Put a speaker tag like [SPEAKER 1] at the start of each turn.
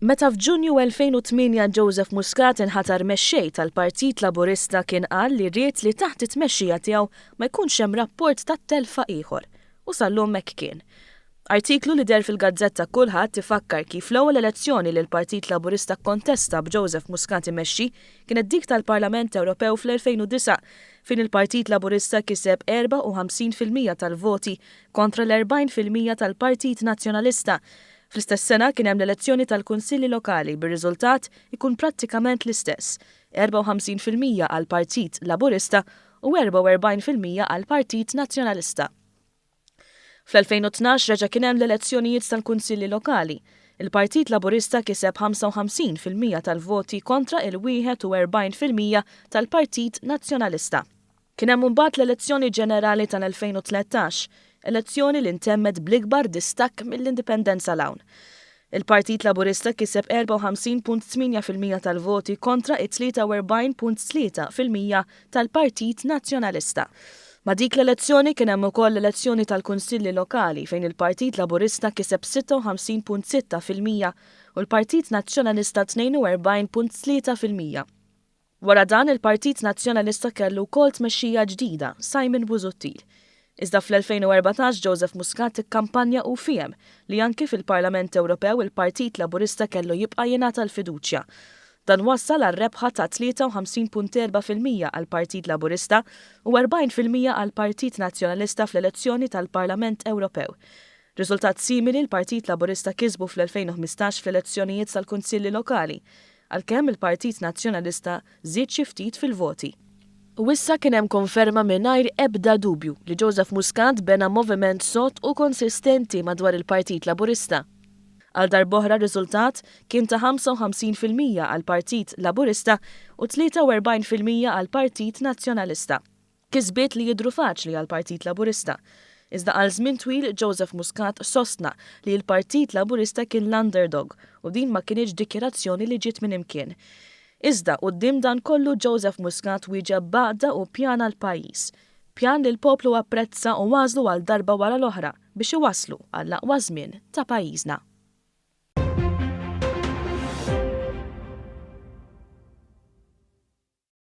[SPEAKER 1] Meta f'Ġunju 2008 Joseph Muscat inħatar mexxej tal-Partit Laburista kien qal li ried li taħt it-tmexxija tiegħu ma jkunx hemm rapport ta' telfa ieħor. U sal-lum hekk kien. Artiklu li deher fil-gazzetta Kullħadd ifakkar kif l-ewwel elezzjoni li l-Partit Laburista kkontesta b'Joseph Muscat imexxi kienet dik tal-Parlament Ewropew fl-2009 fejn il-Partit Laburista kiseb 54% tal-voti kontra l-40% tal-Partit Nazzjonalista. Fl-istess sena kien hemm l-elezzjoni tal-Kunsilli Lokali bir-riżultat ikun prattikament l-istess, 54% għall-Partit Laburista u 44% għall-Partit Nazzjonalista. Fl-2012 reġa' kien hemm l-elezzjonijiet tal-Kunsilli Lokali. Il-Partit Laburista kiseb 55% tal-voti kontra il-41% tal-Partit Nazzjonalista. Kien hemm imbagħad l-elezzjoni ġenerali tal-2013, elezzjoni li ntemmet bl-ikbar distakk mill-Indipendenza 'l hawn. Il-Partit Laburista kiseb 54.8% tal-voti kontra it-43.3% tal-Partit Nazzjonalista. Ma' dik l-elezzjoni kien hemm ukoll l-elezzjoni tal-Kunsilli Lokali fejn il-Partit Laburista kiseb 56.6% u l-Partit Nazzjonalista 42.3%. Wara dan, il-Partit Nazzjonalista kellu wkoll tmexxija ġdida, Simon Busuttil. Iżda fl-2014 Joseph Muscat ikkampanja u fiehem li anki fil-Parlament Ewropew il-Partit Laburista kellu jibqa' jingħata l-fiduċja. Dan wassal għal rebħa ta' 53.4% għall-Partit Laburista u 40% għall-Partit Nazzjonalista fl-elezzjoni tal-Parlament Ewropew. Riżultat simili l-Partit Laburista kisbu fl-2015 fl-elezzjonijiet tal-Kunsilli Lokali, għalkemm il-Partit Nazzjonalista żied xi ftit fil-voti. U issa kien hemm konferma mingħajr ebda dubju li Joseph Muscat bena moviment sod u konsistenti madwar il-Partit Laburista. Għal darb'oħra r-riżultat kien ta' 55% għall-Partit Laburista u 43% għall-Partit Nazzjonalista. Kisbiet li jidhru faċli għall-Partit Laburista. Iżda għal żmien twil Joseph Muscat sostna li l-Partit Laburista kien l-underdog u din ma kinitx dikjarazzjoni li ġiet minn imkien. Iżda quddiem dan kollu Joseph Muscat wieġeb b'għaqda u pjan għall-pajjiż. Pjan li l-poplu apprezza u għażlu għal darba wara l-oħra biex iwasslu għall-aqwa żmien ta' pajjiżna.